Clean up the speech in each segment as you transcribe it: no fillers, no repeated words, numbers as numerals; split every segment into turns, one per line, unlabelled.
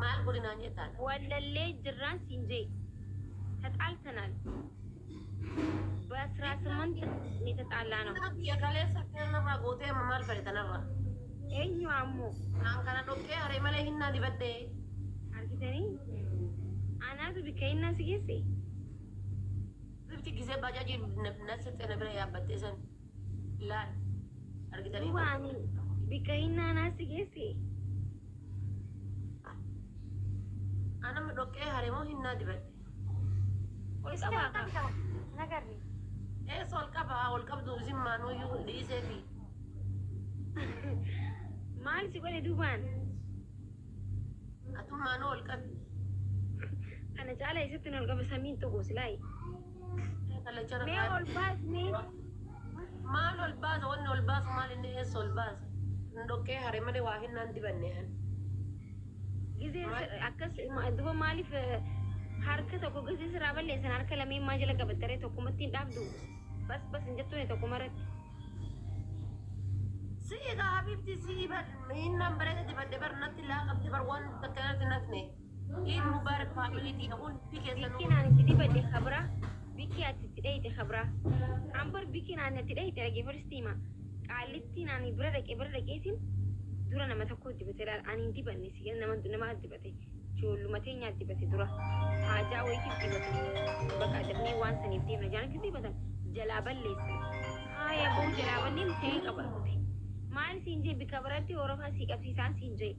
Maal godhi naan jettaan?
Wallallee jirraan siin jee. ተጣልተናል። በ18 የተጣላ ነው።
Biyya kaleessa kanarraa gootee amma maal fedhe tanarraa?
Eenyu ammoo
Aan kana dhoqqee haree malee hinnaa dibadhee.
Argitanii anaatu bikka hinnaa si geesse.
Bifti gisee baajaajii nasitti na bira yaabbattee san laal argitanii.
Duuba ani bikka hinnaa anaa si geesse.
Anama dhoqqee haree moo hinnaa dibadhe?
Ol qabaa kaa.
Nagarri.
Eessa ol qabaa ol qabdu isin maanuyyuu dhiisee fi
Maal si godhe duubaan?
Atummaanuu ol qabi.
Kana caala isatti ol qaba samiin tuqu silaayi.
Kallachara
Mee ol baas mee.
Maal ol baasa wanni ol baasu maal inni eessa ol baasa? Dhoqqee haree malee waa hinnaan dibanne han.
Gizee akkas duba maaliif harka tokko gizee sirraa balleessan harka lameen maa jala qabattaree tokkumatti hin dhaabdu? Bas bas hin jettuuni tokkuma irratti.
Si'i gaa habibti si'i bar hinnaan bareeda dibadhe bar natti laa qabdi bar waan takka natti nafne. Eid Mubarak family tiya hundi keessanuu.
Bikkiin ani itti dibadhe kabra. Bikkii ati itti dhayite kabra. An bar bikkiin ani itti dhayite dhaggeeffadhu hima. Qaallittiin ani bira dhaqee bira dhaqeetiin dura nama tokko dibate laal ani hin dibanne si nama nama dibate. Ijoolluma teenyaa dibate dura. Haajaa wayiitiif dibate. Bakka dafnee waan saniif deemna jaanitti dibatan jalaa balleessan. Haaya boo jalaa balleen ta'ee qaba dhufte. Maal siin jee bikka biratti horofaa sii qabsiisaan siin jee.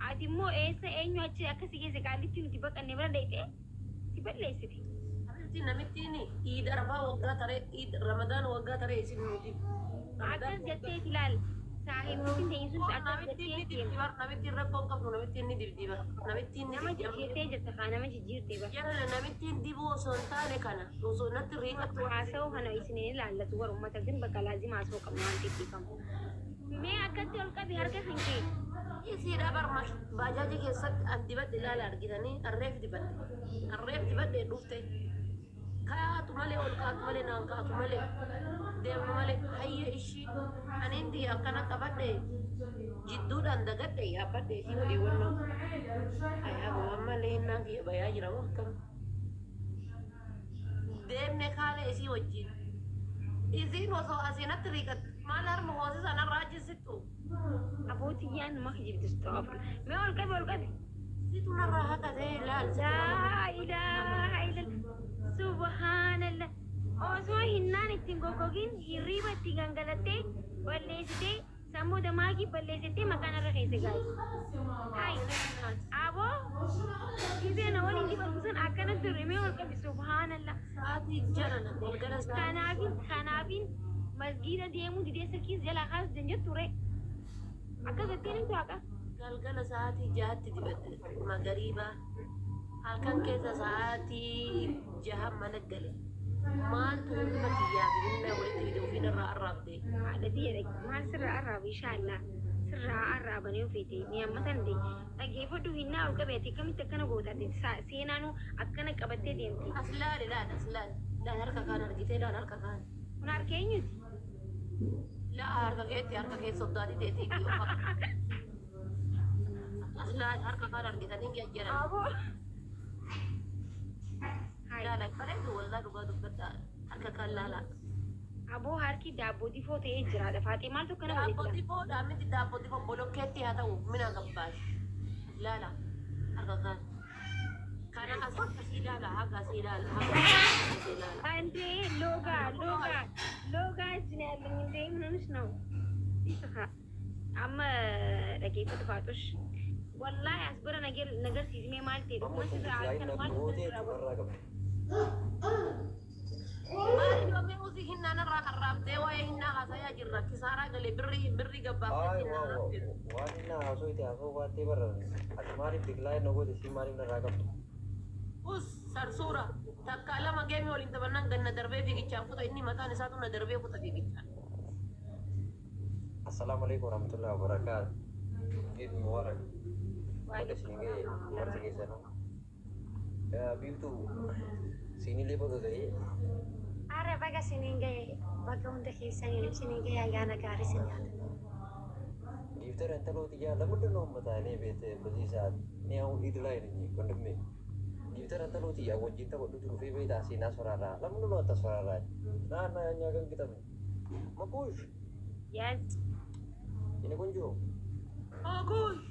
Ati immoo eessa eenyu achi akka si geesse qaallitti nuti baqanne bira dhayxee si balleessite.
Habibti namittiin Eid Arafaa waggaa taree Eid Ramadaan waggaa taree isin nuti.
Akkas jetteeti laal saahibtiin teenya sun akkas
Namittiin ni
jettee
dibdi bar namittiin rakkoo hin qabdu namittiin ni dibdi bar namittiin ni
nama
dibdi.
Jijjiirtee jirta kaa nama jijjiirtee bara.
Jala namittiin dibuu osoo hin taane kana osoo natti riiqattu.
Haasa'uu kana isin hin ilaallatu warra uummata ግን bakka laazima haasa'uu qabna waan ta'eef dhiifamu. Mee akkatti ol qabi harka kan kee.
Isiidha bar baajaajii keessatti an dibadhe ilaala argitanii arreef dibadhe arreef dibadhe dhufte kaatu malee ol kaatu malee naan kaatu malee deemnu malee hayya ishii ani indi akkana qabadhe jidduudhaan dagadhe yaabbadhe isii walii wannoo ayyaaba malee hinnaan kiyya bayaa jira moo akkam deemne kaale isii wajjin isiin osoo asiinatti riiqatte maal harma hoosisa narraa ajjisittu.
Abootiyyaan nama kijibdistu afur. Mee ol qabi ol qabi.
Situ narraa haqatee ilaal.
Laa ilaaha illallah. Subhaanallah. Osoo hinnaan ittiin goggogin hirriiba itti gangalattee balleessitee sammuu damaagii balleessitee maqaan irra keessa gaali. Hai. Aboo gizee na waliin dibatu sun akkana ture mee ol qabi subhaanallah.
Sa'aatii jarana galgala sa'aatii.
Kanaafin kanaafin masgiida deemuu didee silkiis jalaa kaasu janjattu ture. Akka jetteen hin waaqa.
Galgala sa'aatii 6tti dibadhe magariibaa halkan keessa sa'aatii 6 mana gale. Maaltu hunduma kiyyaa fi humna walitti fide ofiin irraa arraabde.
Haadha tiyya maal sirraa arraabu inshaallah sirraa arraabanii ofiiti ni hammatan de dhageeffadhu hinnaa ol qabeeti akkamitti akkana goota seenaanuu akkana qabattee deemti.
As laali laali as laali laali harka kaan argitee laali harka kaan.
Kun harka eenyuti?
Laa harka keetti harka kee soddaatii teetii fi as laali harka kaan argitanii jajjaran.
Aboo. Hai.
Laala bareedu wallaa dhugaa dubbadhaa harka kaan laala.
Aboo harki daabboo difoo ta'ee jira faaxee maaltu akkana godhe
Daabboo
sila?
difoodhaa miti daabboo difoo bolokkeetti haa ta'u mina gabbaash. Laala harka kaan. Kana as asii ilaala haga asii ilaala haga asii ilaala.
እንዴ ሎጋ ሎጋ ሎጋ እጅ ነው ያለኝ። እንዴ ምን ሆነሽ ነው? ይስኻ amma dhageeffatu faaxush wallahi as bira nagarsiismee maal ta'e
Amma
dhuguma sirraa
kun
halkan maal
gootee
sirraa godhe
irraa qabdi.
Maali yoomii usii hinnaan irraa arraabdee waa'ee hinnaa haasayaa jirra kisaaraa galee birrii birrii
Ay,
gabbaafte
waa
hinnaan arraabdee.
waan inni haasoo itti haasoo baattee barra ati maaliif decline na goote si maaliif narraa qabdu?
Us sarsuura takka lama geemii waliin taphannaan ganna darbee fiigichaan kuta inni mataan isaatu na darbee kuta fiigichaan.
Assalaamu alaikum warahmatullahi wabarakatuh. Eid Mubarak. Baga isin ga'e marti keessanuu. Biiftuu siinillee baga ga'ee.
Ara baga isiniin gahe baga hunda keessaniin isiniin gahe ayyaana gaarii isin yaada.
Gifter እንተለው ጥያ ለምንድን ነው የምመጣ? እኔ ቤት በዚህ ሰዓት እኔ አሁን ኢድ ላይ ነኝ ወንድሜ። Gifter እንተለው ጥያ ወጂን ተበዱት ሩፌ ቤት አሲና አስፈራራ። ለምንድን ነው አታስፈራራኝ? ና እና እኛ ጋር ግጠም። መኩሽ።
Yes.
የኔ ቆንጆ።
Makush.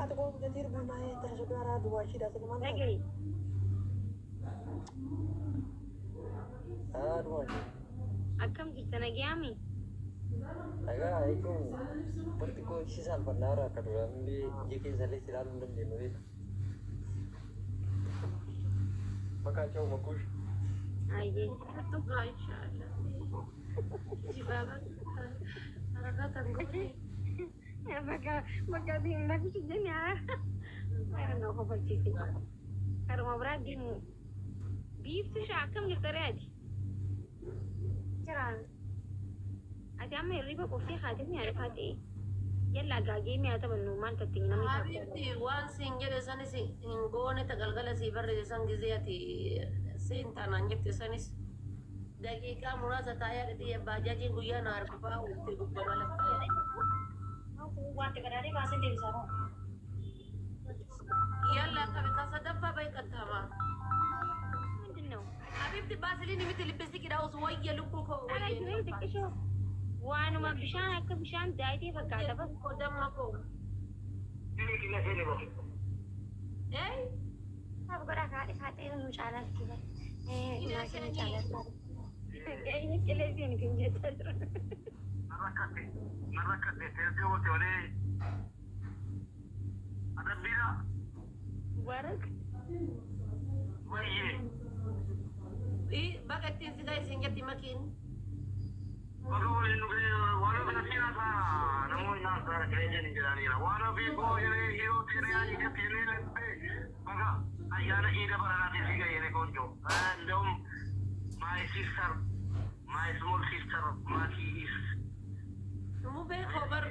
Ati ቆም ገቲር ቡና ተረሶዳራ ዱዋሺ ዳስልማን።
Dhagahi.
ዱዋሺ።
Akkam jirta, nagayaami?
Nagaa jechuun wanti koo si salphannaa akka duraan ija keessallee si ilaaluu hin dandeenyu beekta. Maqaa ce'u makuush.
Ayyee.
Tugaa inshallah. Jibaaba harakatan goone.
Bakka bakka deemna kushi jenne haa. Na kofalchiise. Karuma biraa deemu. Biiftuu shaa akkam jirta ree ati?
Jira.
Ati amma hirriba qoftee haatee mi'a dhufaa ta'e. Yallaa gaagee mi'a taphannu maal tatte namni.
Habibti, waan siin jedhe sanis hin goone. Tagalgala sii barreesse san gizee ati seentaan jette sanis daqiiqaa muraasa taa'ee dhadhiyya baajaajiin guyyaa na arbaa oolte gubbaa mala.
Wanti qadaadee baasee deebisaa moo?
Yalla qabe kan sadaffaa bahe qattama.
ምንድን ነው?
Habibti, baasiliin miti lippistikiidha osoo wayya lubbuu koo.
Ala jiree xiqqishoo. Waanuma bishaan akka bishaan daayitee fakkaata bas.
Koo damma koo. Eh?
Saaf godhaa kaadhi kaadhee nu caalaatti bara. Maakii nu caalaatti.
Inni qilleenseen kan jechaa jira.
Narrakkate erga wote malee adabbiidha.
Mubarak.
Wayyee.
Baga ittiin si ga'e siin jetti makiin.
Bakka waliin nu ga'e waan ofii natti naasaa namoonni naasaa jireenya ni jedhaniira. Waan ofii koo hiree hiroo hiree ani gatti hiree lempee baga ayyaana iida baranaatiin si ga'e yeree ቆንጆ. እንደውም my sister, my small sister Maki is
Mubee koo bar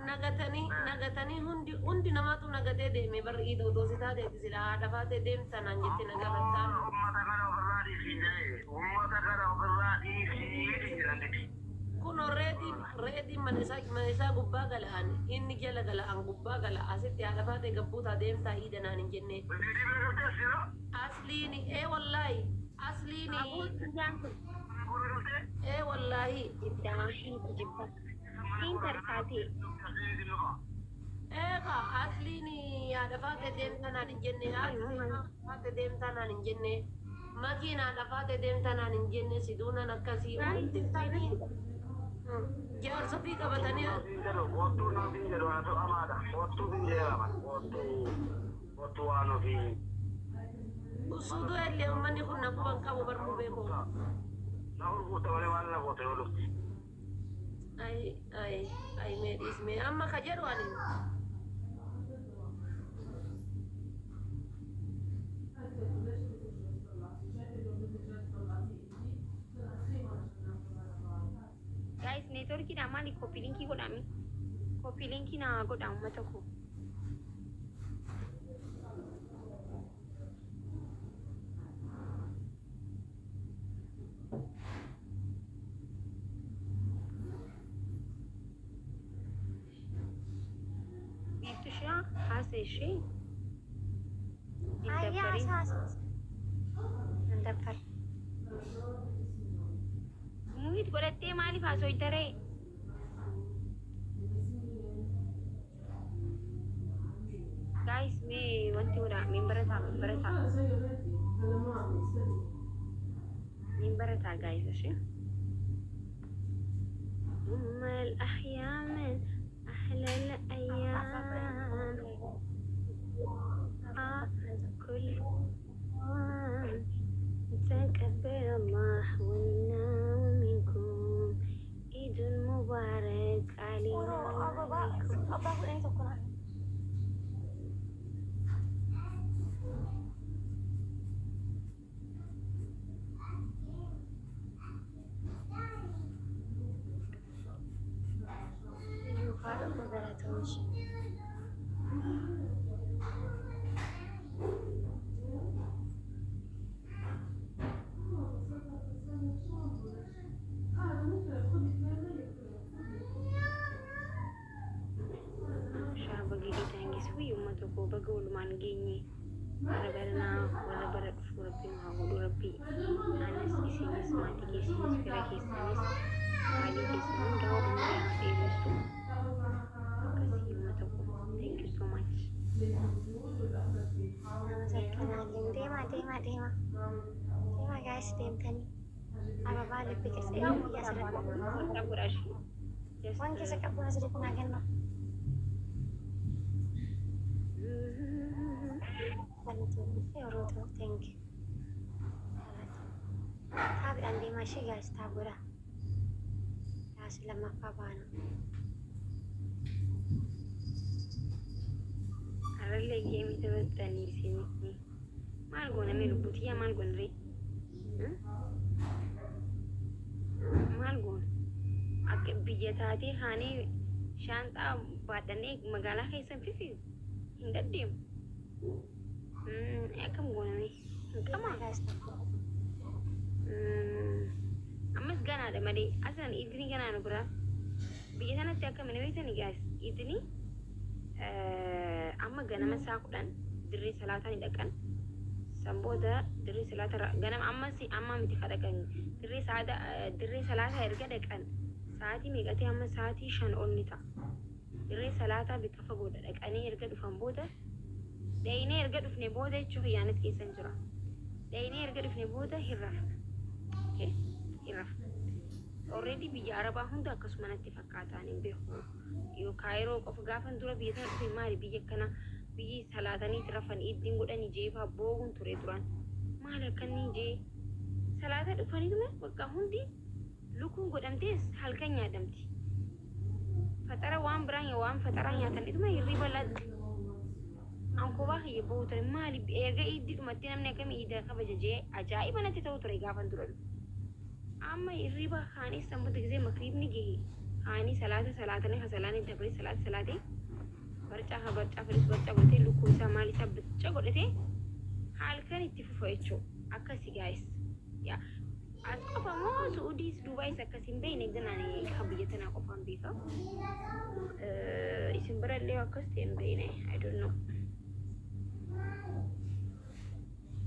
nagatanii nagatanii hundi hundi namaatu nagatee deeme bar iida otoo si taateeti sila haadha faatee deemta naan jette nagafattaa.
Ummata kana ofirraa dhiisii jedhee ummata kana ofirraa dhiisii jedhaniiti.
Kun reediin reediin mana isaa gubbaa gala'an inni jala gala'an gubbaa gala asitti haadha faatee gabbuutaa deemtaa iida naan hin jenne.
Reedii bira galtee asirra
Asliini ee wallaahi asliini.
Abuun isaan kun
bira galtee.
Ee wallaahi.
Jibdaa hin jibba. Hin tarkaatee.
Eega asliini haadha faatee deemtaa naan hin jenne, haadha faatee deemtaa naan hin jenne, makiin haadha faatee deemtaa naan hin jenne, siduunan akkasii hundi isaanii jaarsa fi qabatanii.
Wattuu naafin jedhu anatu amaadha. Wattuu fin jedhama. Wattuu wattuu waan ofii.
Usuuduu illee uummanni kun na quban qabu barmuu beeku.
Na urguuta malee waan na goote yoo dhufti.
Ay ay ay, mee dhiismee amma ka jedhu ani.
Guys, networkiidha maali copy linkii godhami? Copy linkii naa godha uummata koo. Biiftuu shaa haasa ishee. Hin
Ayyaa.
dabbarin.
Haasa. Hin dabbarin.
Mute godhattee maaliif haasoo ree? Guys, mee wanti godhaa member ta'a, member ta'a. Member ta'a guys, እሺ? أم الأحياء من أحلى الأيام كل عام تقبل الله منا ومنكم عيد مبارك علينا.
Oro ababaa
وعليكم.
Abbaa kudhanii tokko naa. Iyyuu haadha koo galatoomi.
Uummata koo, baga walumaan geenye. Warra baranaa warra bara dhufu Rabbiin haa godhu. Rabbi anas, isinis, maatii keessanis, fira keessanis, haalii keessan hundaa umurii haa dheeressu. Akkasii, uummata koo, thank you so much.
Amasakkinaalen. Deemaa, deemaa, deemaa, deemaa guys, deemtanii ababaa lubbi keessa biyya asirratti
Godhaashi.
Waan keessa qabu asirratti naa kenna. Yeroo ta'u, thank you. Taabiidhaan deemaa ishee guys, tap godhaa. Gaasi lammaffaa baana.
Har'allee geemii taphattanii isin maal goona mee? Lubbutiyyaa, maal goona ree? Maal goona? Akka biyya taatee haanee shaanxaa baadhannee magaalaa keessan fifi hin daddeemu. Akkam goona mee? Hin qamaa.
Guys, tap godhaa.
Ammas ganaadha malee asan idini ganaa nu bira. Biyya sanatti akka mana beektani guys, idini amma ganama isaa 10 dirree salaataa ni dhaqan. San booda dirree salaataa ganama ammas amma miti ka dhaqan, dirree saada dirree salaataa erga dhaqan sa'aatii meeqatee, amma sa'aatii 5 ol ni ta'a. Dirree salaataa bikka fagoodha dhaqanii erga dhufan booda, dhayinee erga dhufne booda jechuun kiyyaanis keessan jira. Dhayinee erga dhufne booda hin rafna. Okay? Hin rafna. Already biyya Arabaa hunda akkasuma natti fakkaataan, hin beeku. Yoo Kaayiroo qofa gaafan dura biyya tana dhufe, maali biyya akkana, biyyi salaataniiti rafan, iddiin godhanii jeefaa boohuun ture duraan. Maali akkanni jee, salaata dhufaniituma bakka hundi lukuun godhamtees halkan nyaadamti. Faxara waan biraan waan faxaraa nyaatanituma hirriba ladda. Ankobaa kiyya bahu ture, maali erga iddii dhumattee namni akkamii iida kabaja jee ajaa'iba natti ta'u ture gaafan dura dhufe. Amma hirriba kaanis sanbata gisee makriibni gahe kaanii salaata salaatanii hasalaanii dabree salaata salaatee barcaa ka barcaa fedhus barcaa godhatee, lukkuu isaa maal isaa bicca godhatee halkan itti fufa jechuudha. Akkasi guys. Yaa as qofa moo Suudiis Dubaayis akkas hin beekne, ganaan kan biyya tanaa qofaan beeka. Isin birallee akkas ta'e hin beekne. I don't know.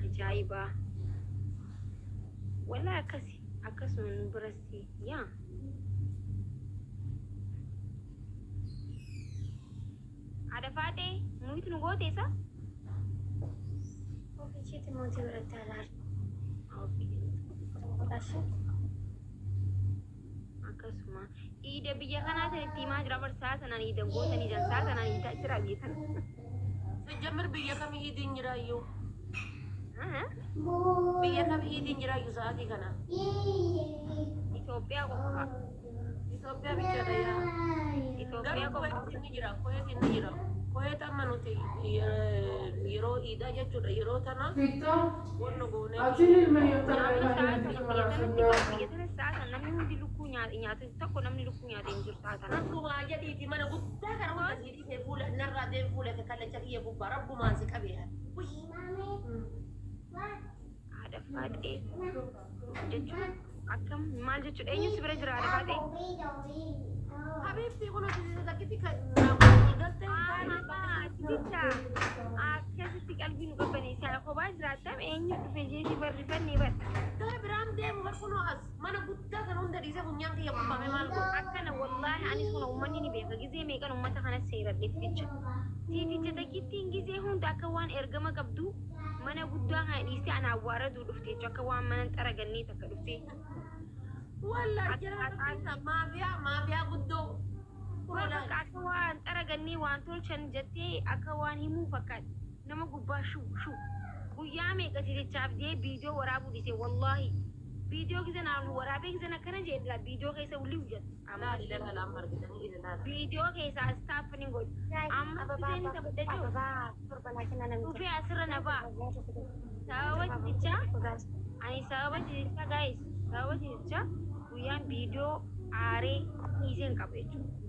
Ajaa'iba. Walaa akkasi akkasuma nu biratti yaa. Haadha faatee mute nu goote isa?
Ofii isheetti mootii godhatte alaar. Godhashi.
Akkasuma iida biyya kanaa san itti himaa jira bar, saa sanaan iida gootanii jiran, saa sanaan iidaa jira biyya tana.
Sijjamir biyya kamii iidiin jiraayyuu? Biyya kamii iidiin jiraayyuu sa'aatii kana?
Itoophiyaa qofa.
Itoophiyaa bichaadha yaa.
Itoophiyaa
Garuu
qofa.
Kuweetiin ni jira. Kuweetiin ni jira. Kuweet amma nuti yeroo iidaa jechuudha, yeroo tana
Victor,
wannu goonee
Amma sa'aatii biyya tanatti bar, biyya tana sa'a sana namni hundi lukkuu nyaatu tokko, namni lukkuu nyaate hin jiru sa'a sana.
Rabbumaa jedhiiti, mana guddaa kana hunda sii dhiisee fuula narraa deem, fuula kee kallacha kiyya gubbaa rabbumaan si qabee.
Haadha faatee jechuun akkam, maal jechuudha? Eenyu si bira jira, haadha faatee?
Habiibtii, kun hojii takkitti kan galtee.
Jecha akkasitti qalbii nu qabbaneessaa kophaa jiraattam, eenyu dhufe jeesi barrifannee bar.
Gara biraan deemu bar, kunoo as mana guddaa kana hunda dhiisee funyaan kiyya gubbame maal godhu?
Akkana wallaahi, anis kun uummanni ni beeka, gizee meeqan uummata kana seeradheef jecha. Tiiticha takkittiin gizee hunda akka waan ergama qabdu mana guddaa kana dhiistee ana awwaaraduu dhufte jechuudha, akka waan mana xaragannee takka dhufte.
Wallaahi jira maafiyaa, maafiyaa guddoo.
Bakka akka waan xaragannee waan tolchan jettee akka waan himuu fakkaata. Nama gubbaa shuu shuu. Guyyaa meeqa tiitichaaf jee viidiyoo waraabuu dhiise wallaahi. Viidiyoo gizan aan waraabee gizan akkana jedha, viidiyoo keessa wulii hojjeta.
Laali laga lama argitanii ilaala.
Viidiyoo keessa stop ni godhu. Amma giseen isa guddachuu
Ababaa torba naa kenna namni.
dhufee asirra na ba'a. Sababa tiitichaa ani, sababa tiitichaa guys, sababa tiitichaa guyyaan viidiyoo aaree dhiisee hin qabu jechuudha.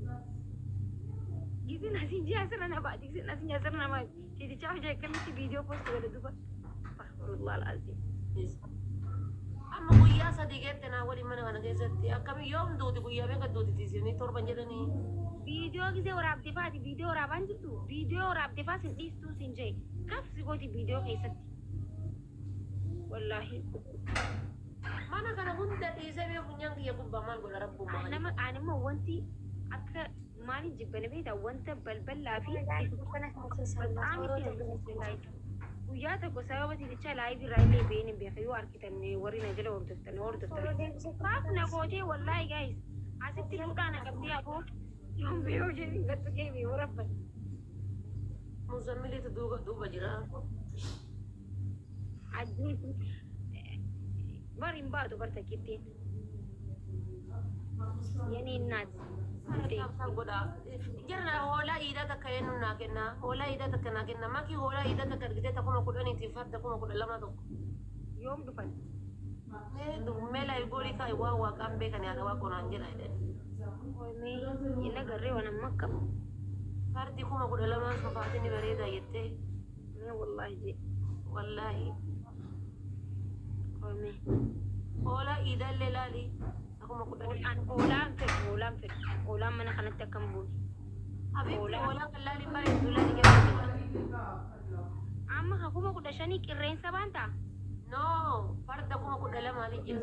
Gizin asin jee asirra na ba'a, gizin asin jee asirra na ba'a. Tiitichaaf jee akkamitti viidiyoo post godhe duba. Astaghfirullah al-azim.
Amma guyyaa 3 geette naa waliin mana kana keessatti akkami, yoom duuti, guyyaa meeqa duuti tiisifni torban jedhanii.
Viidiyoo gisee waraabde faati viidiyoo waraabaan jirtu viidiyoo waraabde faa sin dhiistuu sin jee kafsi gooti viidiyoo keessatti. Wallaahi.
Mana kana hunda dhiisee mee funyaan kiyya gubbaa maal godha rabbummaa.
Nama aan immoo wanti akka maaliin jibbane beektaa wanta balbalaa fi
Kana kana keessa
በጣም
yeroo darbe
guyyaa tokko sababa titichaa laayivii irraa illee ba'een hin beeku yoo argitan warri na jala hordoftan hordoftan. Faaf na gootee wallaahi gaayis asitti fuudhaa na qabdee afoo yoon biyoo jedhin gattu keemee warabban.
Muzammiliitu duuba duuba jira.
Ajjeesi bar hin baatu bar takkittiin. Yanii naat.
Godha. Jarna hoolaa iidaa takka eenyu naa kenna. Hoolaa iidaa takka naa kenna. Maki hoolaa iidaa takka argitee takuma kudhaniitiif farda 12,000 tokko.
Yoom dhufan?
Mee mee laayi goolii kaa'i waan waaqaan beekani haadha waaqonaan jedha jedhan.
Mee hin agarree waan amma akkam.
Fardi 12,000 sofaati ni bareeda jettee.
Mee wallaahi jee.
Wallaahi.
Mee.
Hoolaa iidaallee laali. 10,000.
An hoolaan fedhu hoolaan fedhu hoolaan mana kanatti akkam buune.
Habiibti hoolaa kan laaliin bareeddu laali jedhamti.
Amma ka 15,000 qirreensa baantaa?
No, farda 12,000 jira.